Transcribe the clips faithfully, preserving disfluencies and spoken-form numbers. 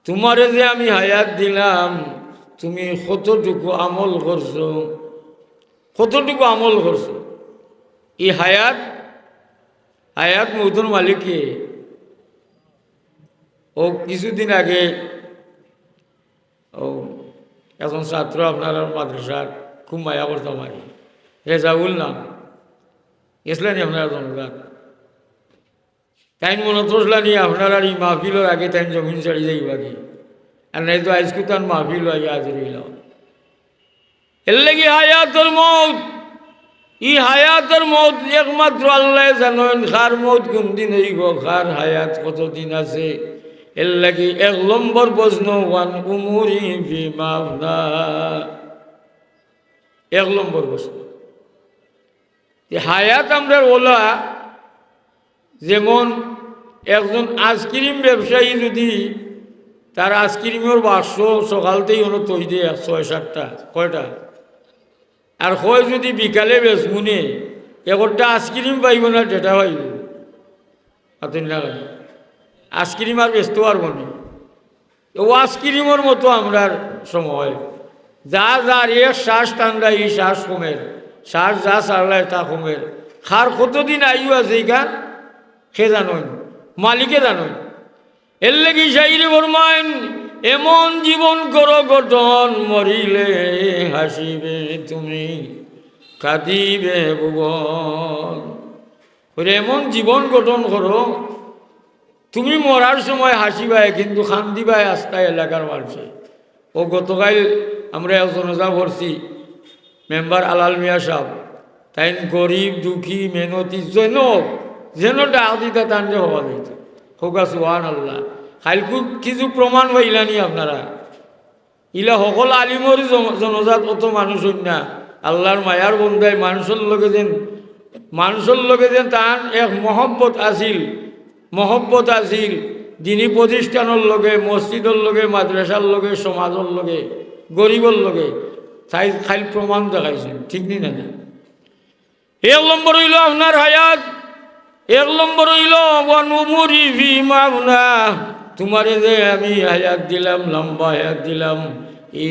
তোমারে যে আমি হায়াত দিলাম, তুমি কতটুকু আমল করছো, কতটুকু আমল করছো? এই হায়াত, হায়াত মৌতর মালিক কে? ও কিছুদিন আগে ও একজন ছাত্র আপনারার মাদ্রাসার খুব মায়া করতাম আর কি, রেজাউল নাম, গেছলা নি আপনারা জনজাত? তাইন মনো করছলা নি আপনারার এই মাহফিলর আগে তাইন জমিন ছাড়ি যাইবা কি? আর নাই তো আইজকু তান মাহফিল আইয়া হাজির অইলাম। এর লাগি হায়াতর মউত, ই হায়াতর মউত একমাত্র আল্লায় জানইন, কার মউত কুন দিন অইবো, কার হায়াত কতদিন আছে। এর লাগি এক নম্বর প্রশ্ন, ওয়ান উমুরি ফিমা আফনা। এক নম্বর প্রশ্ন। যে হায়াত আমরার অলা, যেমন একজন আইসক্রিম ব্যবসায়ী যদি তার আইসক্রিমর বাক্স সকালতেই অনো থই দেয় ছয় সাতটা, কয়টা, আর কয় যদি বিকালে বেচমুনে, একটা আইসক্রিম পাইবো না, ডেটা পাইবো। আতুন না কেন? আইসক্রিম আর বেচতো পারবো না। ও আইসক্রিমর মতো আমরার সময়, যা যার এক শ্বাস টানলা, ই শ্বাস কমের, শ্বাস যা ছাড়লা, তা কমের। কার কতদিন আয়ু আছে ইখান, কে জানইন, মালিকে জানইন। এর লাগি শাইরে ফরমাইন, এমন জীবন করো গঠন, মরিলে হাসিবে তুমি, কাঁদিবে ভুবন। কইরা এমন জীবন গঠন করো, তুমি মরার সময় হাসিবায়, কিন্তু কান্দিবায় আস্তা এলাকার মানষে। ও গতকাইল আমরা এক জানাজা পড়ছি, মেম্বার আলাল মিয়া সাব, তাইন গরিব, দুঃখী, মেহনতি, যেন, যেন ডাক দিতা তানরে হবা দিত। কউক্কা সুবহানাল্লাহ। কাইলকু কিছু প্রমাণ পাইলা নি আপনারা? ইলা হকল আলিমর জন-, জানাজাত অত মানুষ অইন না। আল্লার মায়ার বন্দায় মানষর লগে যেন, মানষর লগে যেন তান এক মহব্বত আছিল, মহব্বত আছিল, দিনী প্রতিষ্ঠানর লগে, মসজিদর লগে, মাদ্রাসার লগে, সমাজর লগে, গরিবর লগে। তাইন কাইল প্রমাণ দেখাইছইন, ঠিক নি না? এক নম্বর অইলো আপনার হায়াত, এক নম্বর অইলো ওয়ান উমুরি ফিমা আফনা। তোমারে যে আমি হায়াত দিলাম, লম্বা হায়াত দিলাম, ই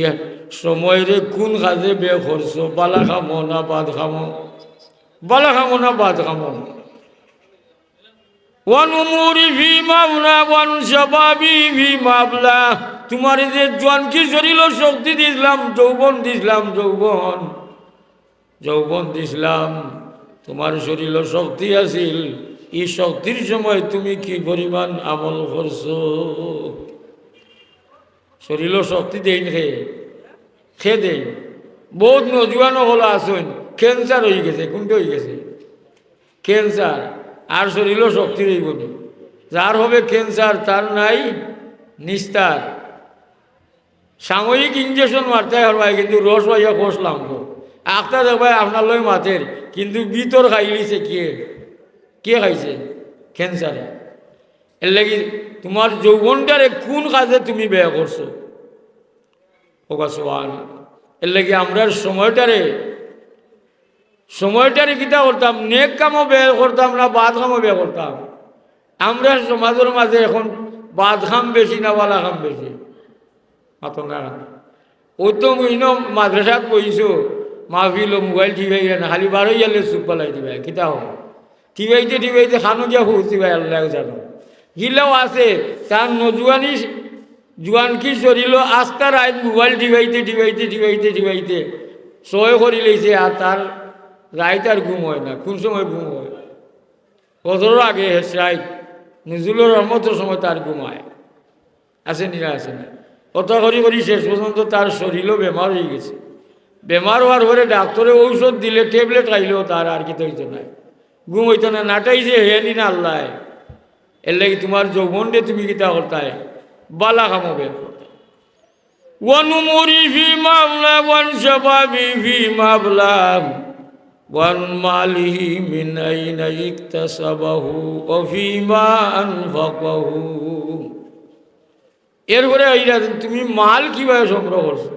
সময়রে কুন কাজে ব্যয় করছো? বালা কামো না বাদ কামো? বালা কামো না বাদ কামো? ওয়ান উমুরি ফিমা আফনা, ওয়ান শাবাবি ফিমা আবলা। তোমারে যে জোয়ানকি শরীলো শক্তি দিছলাম, যৌবন দিছলাম, যৌবন, যৌবন দিছলাম, তোমার শরীলো শক্তি আছিল, ই শক্তির সময় তুমি কি পরিমাণ আমল করছো? শরীলো শক্তি দেইন কে? কে দেইন? বউত নজুয়ান অকল আছইন, ক্যান্সার অইগেছে, কুনটা অইগেছে? ক্যান্সার, আর শরীলো শক্তি রইবো নি। যার হবে ক্যান্সার, তার নাই নিস্তার। সাময়িক ইনজেকশন মারতায় পারবায়, কিন্তু রস পাইয়া কষ লামবো। আখতা দেখবায় আপনার লগে মাতের, কিন্তু ভিতর খাইলিছে কে? কে খাইছে? ক্যান্সারে। এর লাগি তোমার যৌবনটারে কুন কাজে তুমি ব্যয় করছো? কউক্কা সুবহানাল্লাহ। এর লাগি আমরার সময়টারে, সময়টারে কিতা করতাম? নেক কামো ব্যয় করতাম না বাদ কামো ব্যয় করতাম? আমরার সমাজর মাঝে এখন বাদ কাম বেশি না বালা কাম বেশি? মাতইন না কেন? অউ তো ইনো মাদ্রাসাত বইছো, মাহফিলো মোবাইল টিপাইরা না, খালি বারইয়ালে চুপ ফালাই দিবা, কিতা অয়? টিপাইতে টিপাইতে কানো গিয়া পৌঁছিবায় আল্লায় জানইন। গিলাও আছে, তার নজুয়ানি, জোয়ানকি শরীলো আস্তা রাইত মোবাইল টিপাইতে টিপাইতে টিপাইতে টিপাইতে সয় করিলাইছে, আর তার রাইত আর ঘুম অয় না। কুন সময় ঘুম অয়? ফজরর আগে শেষ রাইত, নুজুলর রহমতর সময় তার ঘুম অয়। আছে নি না? আছে না? অতা করি করি শেষ পর্যন্ত তার শরীলো বেমার অইগেছে। বেমার অওয়ার পরে ডাক্তরে ঔষধ দিলে, ট্যাবলেট খাইলেও তার আর কিতা অইতো নায়, ঘুম অইতো নায়, নাটাইছে হে নি না আল্লায়। এর লাগি তোমার যৌবনরে তুমি কিতা করতায়? বালা কামো ব্যয় করতায়। ওয়ান উমুরি ফিমা আফনা, ওয়ান শাবাবি ফিমা আবলা, ওয়ান মালিহি মিন আইনা ইকতাসাবাহু ওয়া ফিমা আনফাকাহু। এরপরে আইরা তুমি মাল কিভাবে সংগ্রহ করছো?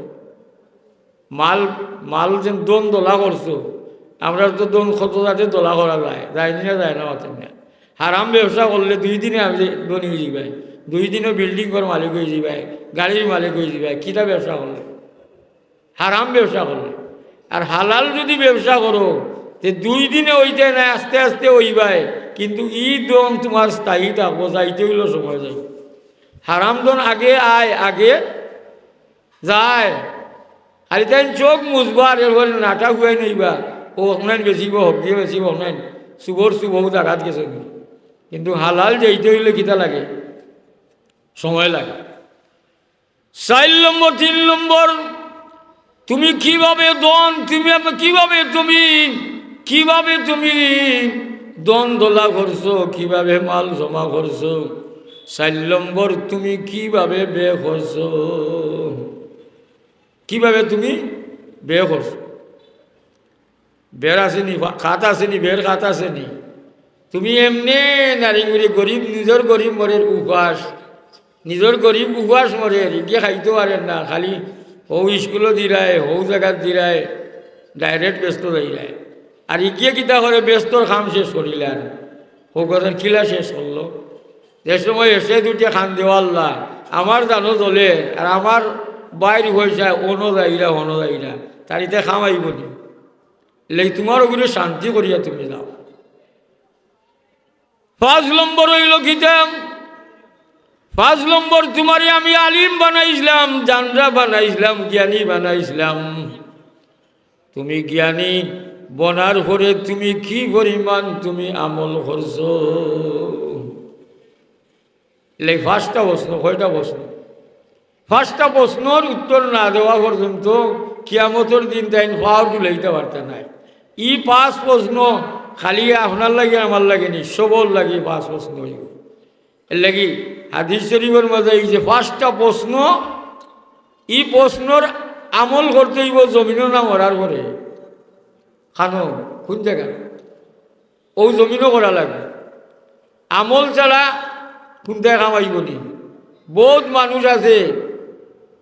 মাল, মাল যেন ধন দলা করছো। আমরার তো ধন কত জাতে দলা করা যায়, যায় নি না, যায় না, মাতইন না। হারাম ব্যবসা করলে দুই দিনে আমি যে ধনী অইযিবায়। দুই দিনও বিল্ডিংর মালিক অইযিবায়, গাড়ির মালিক অইযিবায়। কিতা ব্যবসা করলে? হারাম ব্যবসা করলে। আর হালাল যুদি ব্যবসা করো, তে দুই দিনে অইতে নায়, আস্তে আস্তে অইবায়, কিন্তু ই ধন তুমার স্থায়ী থাকবো, যাইতে অইলে সময় যাইবো। হারাম ধন আগে আয়, আগে যায়। খালি তাইন চউখ মুজবা, এরপরে নাটা হুয়াই নইবা, অউ অখনাইন বেচিবো, হক দিয়া বেচিবো, অখনাইন চুবর চুব অউ জাগাত গেছে নি। কিন্তু হালাল যাইতে অইলে কিতা লাগে? সময় লাগে। চাইর নম্বর, তিন নম্বর, তুমি কিভাবে ধন, তুমি আপ-, কিভাবে তুমি, কিভাবে তুমি ধন দলা করছো, কিভাবে মাল জমা করছো? চাইর নম্বর, তুমি কিভাবে ব্যয় করছো? কিভাবে তুমি ব্যয় করছো? বের আছে নি, খাত আছে নি, বের খাত আছে নি? তুমি এমনে নাড়ি গুড়ি গরিব, নিজর গরিব মরের উপাস, নিজর গরিব উপাস মরের, ইগিয়ে খাইতো পারের না, খালি হউ ইস্কুলো দিরায়, হউ জাগাত দিরায়, direct বেস্তো যাইরায়। আর ইগিয়ে কিতা করে, বেস্তর কাম শেষ করিলার, হউ কথার কিলা শেষ করলো? যে সময় এসে দুইটা খান দেওয়াল্লা, আমার জানো জ্বলের, আর আমার বাইর পয়সায় অনো যাইরা, অনো যাইরা, তার ইতে কাম আইবো নি? লেই তুমার ওগুলো শান্তি করিয়া তুমি যাও। পাঁচ নম্বর অইলো কিতা? পাঁচ নম্বর, তুমারে আমি আলিম বানাইছলাম, জানরা বানাইছলাম, জ্ঞানী বানাইছলাম। তুমি জ্ঞানী বনার পরে তুমি কি পরিমাণ তুমি আমল করছো? লেই পাঁচটা প্রশ্ন, কয়টা প্রশ্ন? পাঁচটা প্রশ্নর উত্তর না দেওয়া পর্যন্ত কিয়ামতর দিন তাইন পাও তুলাইতা পারতা নায়। ই পাঁচ প্রশ্ন খালি আপনার লাগি, আমার লাগি নি, সবর লাগি পাঁচ প্রশ্ন অইবো। এর লাগি হাদিস শরীফর মাঝে এই যে পাঁচটা প্রশ্ন, ই প্রশ্নর আমল করতে অইবো জমিনো না মরার পরে। খানো, কোন জাগাত? অউ জমিনো করা লাগবো। আমল ছাড়া কুনটায় কাম আইবো নি? বউত মানুষ আছে,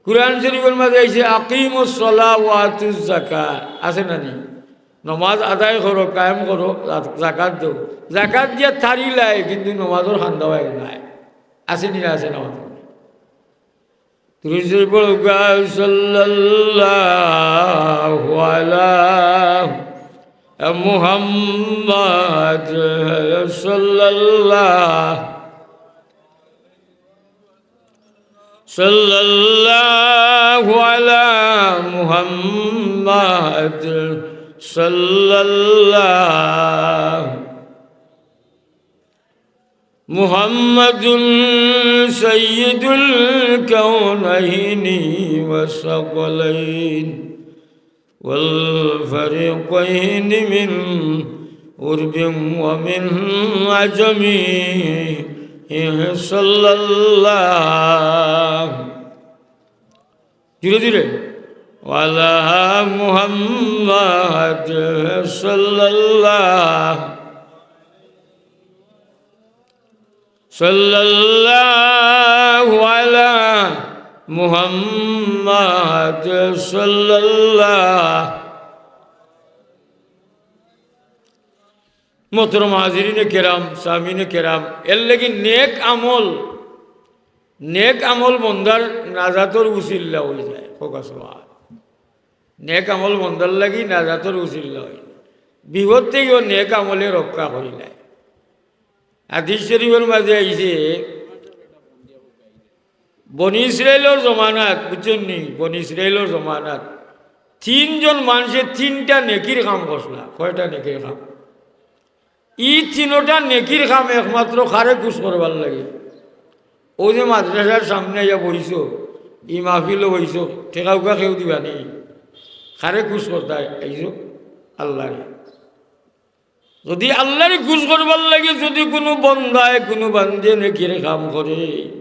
কুরআন শরীফর মাঝে আইছে, "আকিমুস সালাহ ওয়া আতুজ যাকাহ", আছে না নি? নমাজ আদায় করো, কায়েম করো, জা-, জাকাত দেও। জাকাত দিয়া থারিলায়, কিন্তু নমাজর কান্দাও আয় নায়। আছে নি না? আছে না? দুরূদ শরীফ পড়ুক্কা, সাল্লাল্লাহু আলা মুহাম্মাদ, সাল্লাল্লাহ, সাল্লাল্লাহু আলা মুহাম্মাদ, সাল্লাল্লাহ। محمد سيد الكونين والثقلين والفريقين من عرب ومن عجم صلى الله জুরে জুরে। وعلى محمد صلى الله، صلى الله على محمد صلى الله। মোহতরম হাজিরিনে কেরাম, সামিনে কেরাম, এর লাগি নেক আমল, নেক আমল বন্দার নাজাতর উসিল্লা অইযায়। কউক্কা সুবহান। নেক আমল বন্দার লাগি নাজাতর উসিল্লা অইযায়। বিপদ থাকিও নেক আমলে রক্ষা করিলায়। হাদিস শরীফর মাঝে আইছে, বনি ইসরাইলর জমানাত, বুঝছইন নি, বনি ইসরাইলর জমানাত তিনজন মানষে তিনটা নেকির কাম করছলা। কয়টা নেকির কাম? ই তিনোটা নেকির কাম একমাত্র কারে খুশ করবার লাগি? অউ যে মাদ্রাসার সামনে আইয়া বইছো, ই মাহফিলো বইছো, টেকা উকা কেউ দিবা নি? কারে খুশ করতায় আইছো? আল্লারে। যুদি আল্লারে খুশ করবার লাগি যুদি কুনু বন্দায়, কুনু বান্দিয়ে নেকির কাম করে,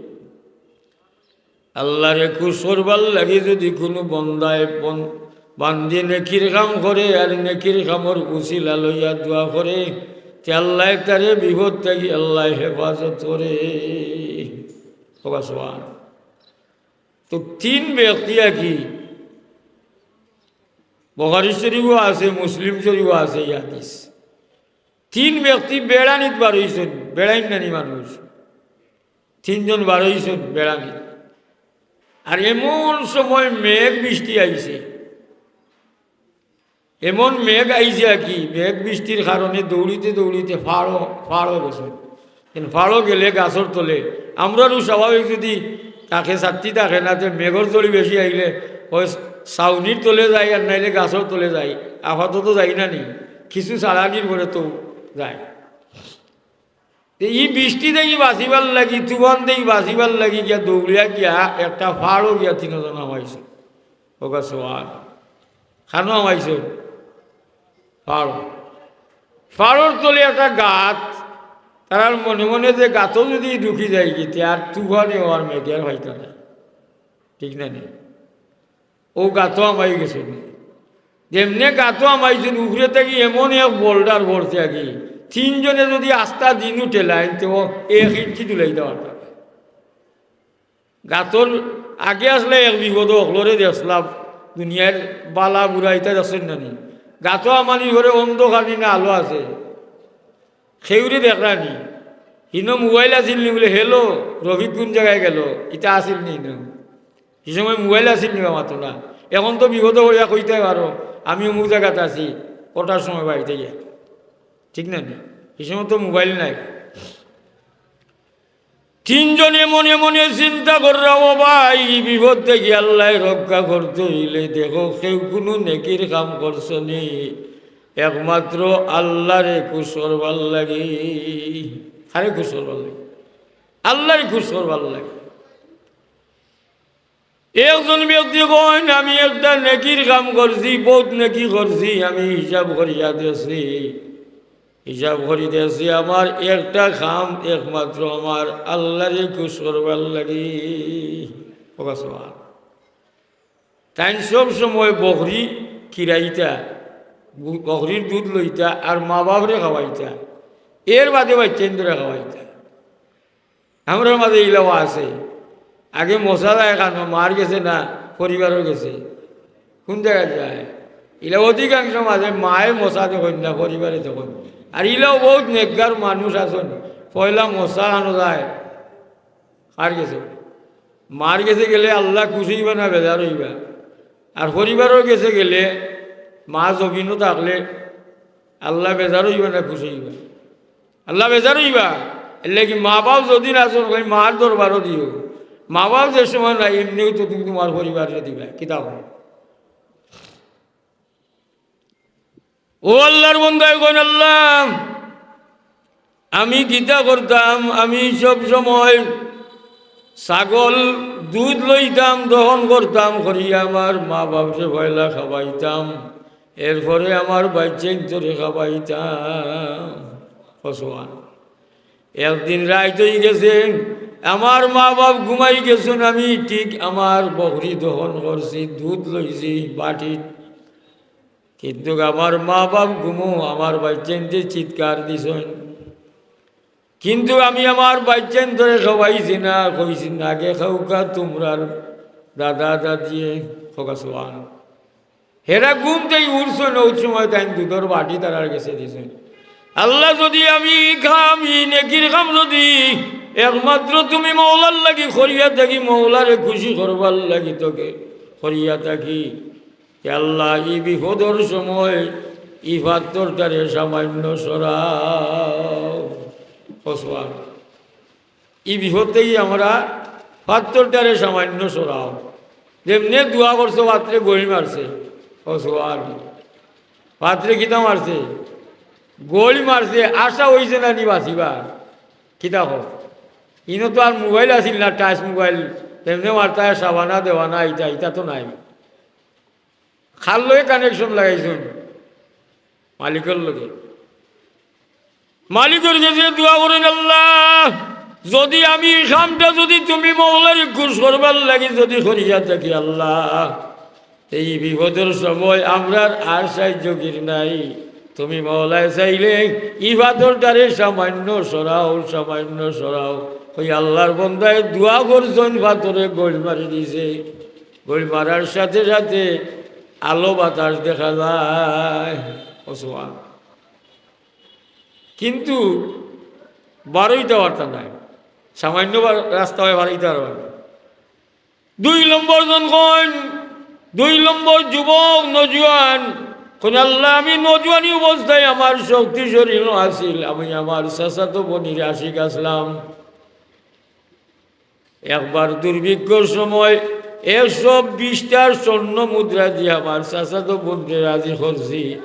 আল্লারে খুশ করবার লাগি যুদি কুনু বন্দায় বন-, বান্দিয়ে নেকির কাম করে আর নেকির কামর উসিলা লইয়া দোয়া করে, তে আল্লায় তারে বিপদ থাকি আল্লায় হেফাজত করে। কউক্কা সুবহান। তো তিন ব্যক্তি আর কি, বুখারী শরীফও আছে, মুসলিম শরীফও আছে ই হাদিস। তিন ব্যক্তি বেড়ানিত বার অইছইন, বেড়াইন নানি মানুষ। তিনজন বারইছইন বেড়ানি। আর এমন সময় মেঘ বৃষ্টি আইছে, এমন মেঘ আইছে আর কি, মেঘ বৃষ্টির কারণে দৌড়িতে দৌড়িতে ফাড়ো, ফাড়ো গেছইন। কিন্তু ফাড়ো গেলে গাছর তলে, আমরারও স্বাভাবিক যদি থাকে, ছাত্তি থাকে না, তে মেঘর ঝড়ি বেশি আইলে হয় ছাউনির তলে যাই, আর নাইলে গাছর তলে যাই। আপাতত যাই না নি, কিছু ছাড়ানির পরে তো যাই। তে ই বৃষ্টি থাকি বাঁচিবার লাগি, তুফান থাকি বাঁচিবার লাগি গিয়া দৌড়িয়া গিয়া একটা ফাড়ো গিয়া তিনজন হামাইছে। ওগা সোয়াল। খানো হামাইছে? ফাড়ো। ফাড়োর তলে একটা গাত। তারার মনে মনে যে গাতো যদি ঢুকি যায় গিতে, আর তুফানে আর মেঘে আর পাইতা না। ঠিক না নি? ও গাতো হামাই গেছে নি। যেমনে গাতো হামাইছইন, উপরে থাকি এমন এক বোল্ডার পড়ছে আর কি, তিনজনে যদি আস্তা দিনও ঠেলাইন, তে এক ইঞ্চি তুলাইতা পারতা না। গাতর আগে আসলে এক বিপদ, অকলরে দেখলাম, দুনিয়ার বালা বুরা ইতা দেখছইন না নি? গাতো হামানির ঘরে অন্ধকার নি না আলো আছে? কেউরে দেখরা নি? হিনো মোবাইল আছিল নি বুলে, "হ্যালো, রফিক কুন জাগায় গেল?" ইতা আছিল নি হিনো? হি সময় মোবাইল আছিল নি বা মাতো না। এখন তো বিপদো পড়িয়া কইতায় পারো, "আমি অমুক জাগাত আছি, কটার সময় বাড়িত গিয়া।" ঠিক না নি? হি সময় তো মোবাইল নাই। তিনজনে মনে মনে চিন্তা কররা, "ও ভাই, ই বিপদ থাকি আল্লায় রক্ষা করতে অইলে দেখো, কেউ কুনু নেকির কাম করছে নি, একমাত্র আল্লারে খুশ করবার লাগি।" কারে খুশ করবার লাগি? আল্লারে খুশ করবার লাগি। একজন ব্যক্তি কইন, "আমি একটা নেকির কাম করছি, বউত নেকি করছি, আমি হিসাব করিয়া দেখছি, হিসাব করি দেখছি, আমার একটা কাম একমাত্র আমার আল্লারে খুশ করবার লাগি।" ওগা সোয়াল। তাইন সব সময় বকরি খিরাইতা, বু-, বকরির দুধ লইতা আর মা বাপরে খাওয়াইতা, এর বাদে বাইচ্চাইন্তরে খাওয়াইতা। আমরার মাঝে ইলাও আছে। আগে মশা যায় কানো, মার গেছে না পরিবারর গেছে? কুন জাগাত যায়? ইলা অধিকাংশ মাঝে মায়ে মশা দেখইন না, পরিবারে দেখইন। আর ইলাও বউত নেককার মানুষ আছইন, পয়লা মশা কানো যায় কার গেছে? মার গেছে গেলে আল্লা খুশ অইবা না বেজার অইবা? আর পরিবারর গেছে গেলে মা জমিনো থাকলে আল্লা বেজার অইবা না খুশ অইবা? আল্লা বেজার অইবা। এরলাগি মা বাপ যদি না চলে, খালি মার দরবারো দিও। মা বাপ যে সময় নাই, এমনেউ তো তুমি তুমার পরিবাররে দিবা। কিতা কও? ও আল্লার বন্দায় কইন, "আল্লা, আমি কিতা করতাম? আমি সব সময় ছাগল দুধ লইতাম, দহন করতাম, করিয়া আমার মা বাপরে পয়লা খাওয়াইতাম, এরপরে আমার বাইচ্চাইন্তরে খাওয়াইতাম।" কও সুবহান। একদিন রাইত অই গেছে, আমার মা বাপ ঘুমাই গেছইন, আমি ঠিক আমার বকরি দহন করছি, দুধ লইছি বাটিত, কিন্তু আমার মা বাপ ঘুমো, আমার বাইচ্চাইন্তে চিৎকার দিছইন। কিন্তু আমি আমার বাইচ্চাইন্তরে খাওয়াইছি না, কইছি না, "আগে খাউক্কা তুমরার দাদা দাদিয়ে।" কউক্কা সুবহান। হেরা ঘুম থাকি উঠছইন, অউ সময় তাইন দুধর বাটি তারার গেছে দিছইন। আল্লা, যদি আমি ই কাম, ই নেকির কাম যদি একমাত্র তুমি মওলার লাগি করিয়া থাকি, মওলারে খুশি করবার লাগি তোকে করিয়া থাকি, এ আল্লা, ই বিপদর সময় ই পাথরটারে সামান্য সরাও। কও সুবহান। ই বিপদ থাকি আমরা পাথরটারে সামান্য সরাও। যেমনে দোয়া করছো, পাথরে গইল মারছে। কও সুবহান। পাথরে কিতা মারছে? গইল মারছে। আশা অইছে না নি বাঁচিবার? কিতা কও? ইনো তো আর মোবাইল আছিল না, টাচ মোবাইল। যেমনে মারতা সাবানা দেওয়ানা, ইতা, ইতা তো নাই। কার লগে কানেকশন লাগাইছইন? মালিকর লগে। মালিকর গেছে দোয়া করইন, "আল্লা, যদি আমি ই কামটা যদি তুমি মওলারে খুশ করবার লাগি যদি করিয়া থাকি, আল্লা, ই বিপদর সময় আমরার আর সাহায্যকারী নাই। তুমি মওলায় চাইলে ই পাথরটারে সামান্য সরাও, সামান্য সরাও।" অউ আল্লার বন্দায় দোয়া করছইন, পাথরে গইল মারি দিছে। গইল মারার সাথে সাথে আলো বাতাস দেখা যায়। কও সুবহান। কিন্তু বারইতা পারতা নায়। সামান্য বা-, রাস্তা অয় বাড়াইতে পারবা না। দুই নম্বর জন কইন, দুই নম্বর যুবক, নজুয়ান, কইন, "আল্লাহ, আমি নজুয়ানি অবস্থায় আমার শক্তি শরীর আছিল, আমি আমার চাচাতো বইনর আশিক আছলাম।" একবার দুর্ভিক্ষর সময় একশো বিশটার স্বর্ণ মুদ্রা দিয়া আমার চাচাতো বইনরে রাজি করছি।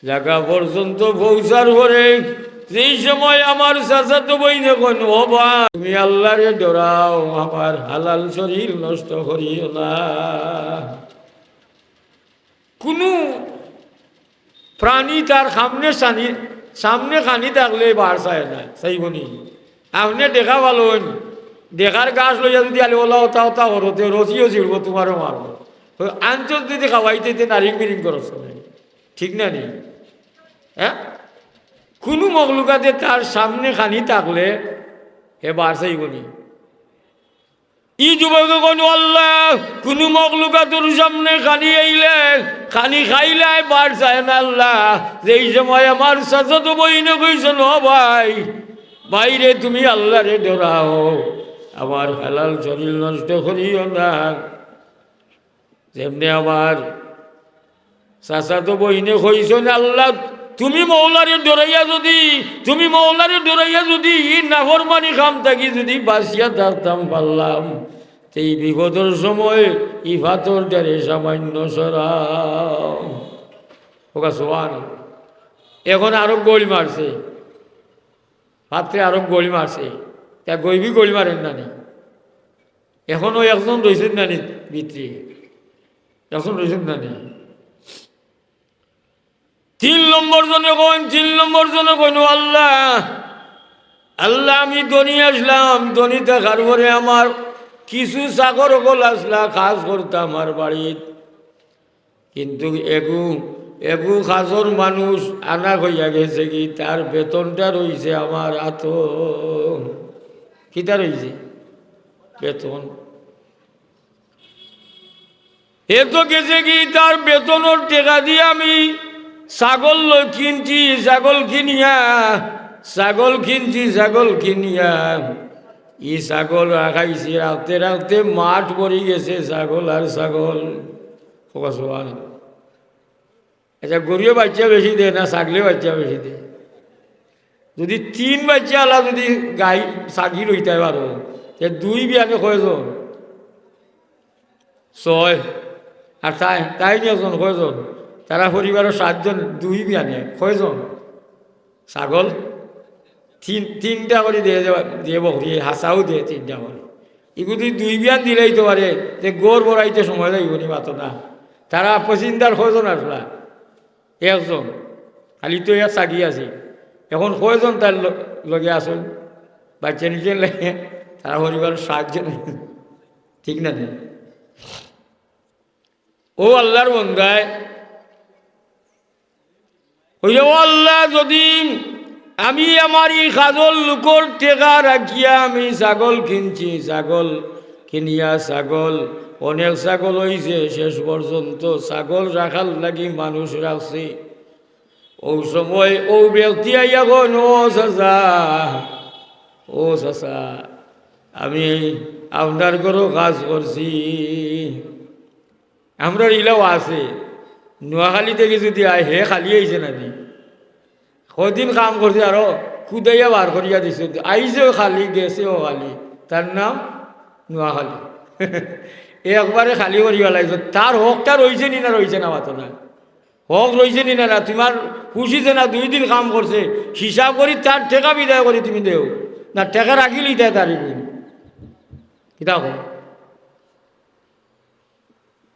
জাগা পর্যন্ত পৌঁছার পরে যেই সময় আমার চাচাতো বইনে কইন, "ও ভাই, তুমি আল্লাহরে ডরাও, আমার হালাল শরীর নষ্ট করিও না।" কুনু প্রাণী তার সামনে সানি-, সামনে খানি থাকলে বার চায় না, চাইবো নি? আপনে ডেকা পালইন, ডেকার ঘাস লইয়া যুদি আলি ওলা ওতা ওতা করো, তে রশিও ছিড়বো, তুমারেও মারবো। তো আনছস যুদি খাওয়াইতে, তে নারিং মিরিং করস না। ঠিক না নি? হ্যাঁ? কুনু মখলুকাতে তার সামনে খানি থাকলে হে বার চাইবো নি? ই যুবকে কইন, "আল্লাহ, কুনু মখলুকাতর সামনে খানি আইলে, খানি খাইলে বার চায় না আল্লাহ।" যেই সময় আমার চাচাতো বইনে কইছইন, "ও ভাই, ভাইরে, তুমি আল্লাহরে ডরাও, আমার হালাল শরীর নষ্ট করিও না।" যেমনে আমার চাচাতো বইনে কইছইন, "আল্লাহ, তুমি মওলারে ডরাইয়া যুদি, তুমি মওলারে ডরাইয়া যুদি ই নাফরমানি কাম থাকি যুদি বাচিয়া থাকতাম পারলাম, তে ই বিপদর সময় ই পাথরটারে সামান্য সরাও।" ওগা সুবহানাল্লাহ। এখন আরো গোল মারছে, পাথরে আরো গোল মারছে, তা গইবি গোল মারের না নি? এখনো একজন রইছইন না নি ভিতরে? একজন রইছইন না নি? তিন নম্বর জনে কইন, তিন নম্বর জনে কইন, "ও আল্লাহ, আল্লাহ, আমি ধনী আছলাম, ধনী থাকার পরে আমার কিছু চাকর অকল আছলা, কাজ করতা আমার বাড়িত, কিন্তু এগু, এগু কাজর মানুষ আনা অইয়া গেছেগি, তার বেতনটা রইছে আমার আতো।" কিতা রইছে? বেতন। হে তো গেছেগি, তার বেতনর টেকা দি আমি ছাগল ল-, কিনছি, ছাগল কিনিয়া, ছাগল কিনছি, ছাগল কিনিয়া, ই ছাগল রাখাইছি, রাখতে রাখতে মাঠ ভরি গেছে ছাগল আর ছাগল। কওকা সুবহানাল্লাহ। আচ্ছা, গরুয়ে বাইচ্চা বেশি দেয় না ছাগলে বাইচ্চা বেশি দেয়? যুদি তিন বাইচ্চা আলা যুদি গাই ছাগি রইতায় পারো, তে দুই বিয়ানে কয়জন? ছয়। আর তাই, তাইন একজন কয়জন? তারা পরিবারর সাতজন, দুই বিয়ানে কয়জন? ছাগল তিন, তিনটা করি দেয়, দেয় বকরি, হাছাউ দেয় তিনটা করি। ইগু যুদি দুই বিয়ান দিলাইতো পারে, তে ঘর ভরাইতে সময় যাইবো নি মাতো না। তারা পছন্দার কয়জন আছলা? একজন। খালি তো এক ছাগি আছে। এখন কয়জন তার ল-, লগে আছইন? বাইচ্চা নিছইন লাগে, তারা পরিবারর সাতজন। ঠিক না নি? ও আল্লাহর বন্দায়, কইলে, "ও আল্লাহ, যুদি আমি আমার ই কাজর লোকর টেকা রাখিয়া আমি ছাগল কিনছি, ছাগল কিনিয়া ছাগল, অনেক ছাগল অইছে, শেষ পর্যন্ত ছাগল রাখার লাগি মানুষ রাখছি।" অউ সময় অউ ব্যক্তি আইয়া কইন, "ও চাচা, ও চাচা, আমি আপনার ঘরো কাজ করছি।" আমরার ইলাও আছে, নোয়াখালী থাকি যুদি আয়, হে খালি আইছে না নি? কয়দিন কাম করছে, আরো কুদাইয়া বার করিয়া দিছে, আইছেও খালি, গেছেও খালি। তার নাম নোয়াখালী। একবারে খালি করি ফালাইছে। তার হকটা রইছে নি না রইছে না, মাতো না। হক রইছে নি না, না, তুমার খুশি যে না দুই দিন কাম করছে, হিসাব করি তার টেকা বিদায় করি তুমি দেও, না টেকা রাখিলিতায় তার। কিতা কও?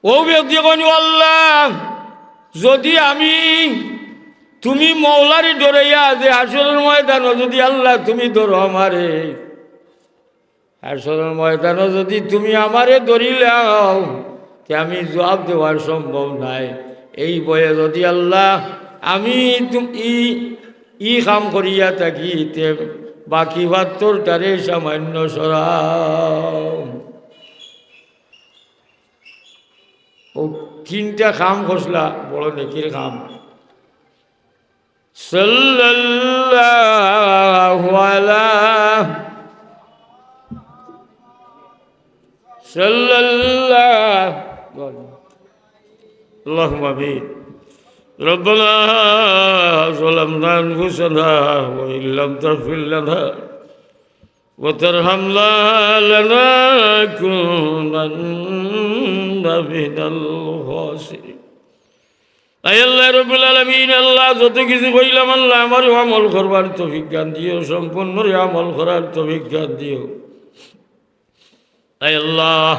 অউ ব্যক্তি কইন, "ও আল্লাহ, যুদি আমি, তুমি মওলারে ডরাইয়া যে হাশরর ময়দানো যুদি আল্লাহ তুমি ধরো আমারে, হাশরর ময়দানো যুদি তুমি আমারে ধরিলাও, তে আমি জুয়াব দেওয়ার সম্ভব নায়। এই ভয়ে যুদি আল্লাহ আমি তুম-, ই, ই কাম করিয়া থাকি, তে বাকি পাথরটারে সামান্য সরাও।" অউ তিনটা কাম করছলা, বড় নেকির কাম। সাল্লাল্লাহু আলা صلى الله. اللهم آمين. ربنا ظلمنا أنفسنا وإن لم تغفر لنا وترحمنا لنكونن من الخاسرين. আয় আল্লাহ রব্বুল আলামিন, আল্লাহ যত কিছু কইলাম আল্লাহ আমারে আমল করবার তৌফিক দান দিও, সম্পূর্ণ আমল করার তৌফিক দান দিও। আয় আল্লাহ,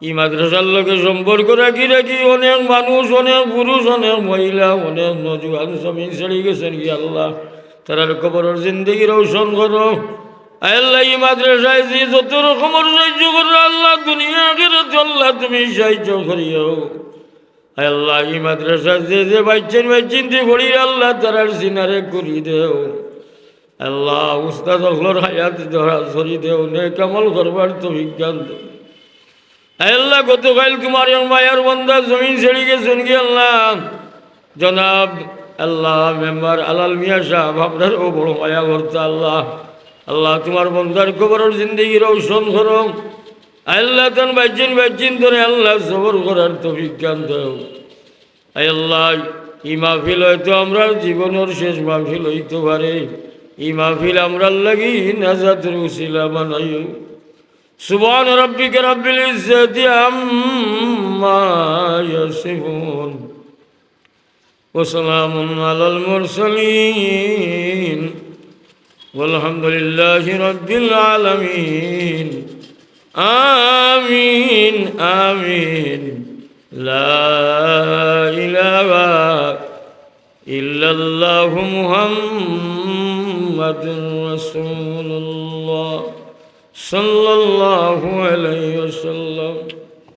ই মাদ্রাসার লগে সম্পর্ক রাখি রাখি অনেক মানুষ, অনেক পুরুষ, অনেক মহিলা, অনেক নওজোয়ান জমিন ছাড়ি গেছইন গি আল্লাহ, তারার কবরর জিন্দেগি রওশন করো। আয় আল্লাহ, ই মাদ্রাসায় যে যত রকমর সাহায্য কররা আল্লাহ, দুনিয়া আখিরাতে আল্লাহ তুমি সাহায্য করিও। আয় আল্লাহ, ই মাদ্রাসার যে যে বাইচ্চাইন বাইচ্চাইন্তে পড়িরা আল্লাহ, তারার সিনারে করি দেও। আল্লাহ, উস্তাদ অকলর হায়াত দরাজ করি দেও, নেক আমল করবার তৌফিক দান দেও। আয় আল্লাহ, গতকাইল তোমার এক মায়ার বান্দা জমিন ছাড়ি গেছইন গি আল্লাহ, জনাব আল্লাহ মেম্বার আলাল মিয়া সাহেব, আপনারও বড় মায়া করতা আল্লাহ। আল্লাহ, তোমার বান্দার কবরর জিন্দেগি রওশন করো। আয় আল্লাহ, তান বাইচ্চাইন বাইচ্চাইন্তরে আল্লাহ সবর করার তৌফিক দান দেও। আয় আল্লাহ, ই মাহফিল হয়তো আমরার জীবনর শেষ মাহফিল হইতো পারে, ই মাহফিল আমরার লাগি নাজাতর উসিলা বানাইও। سبحان ربك رب العزة عما يصفون وسلام على المرسلين والحمد لله رب العالمين. آمين، آمين. لا إله إلا الله محمد رسول الله صلى الله عليه وسلم.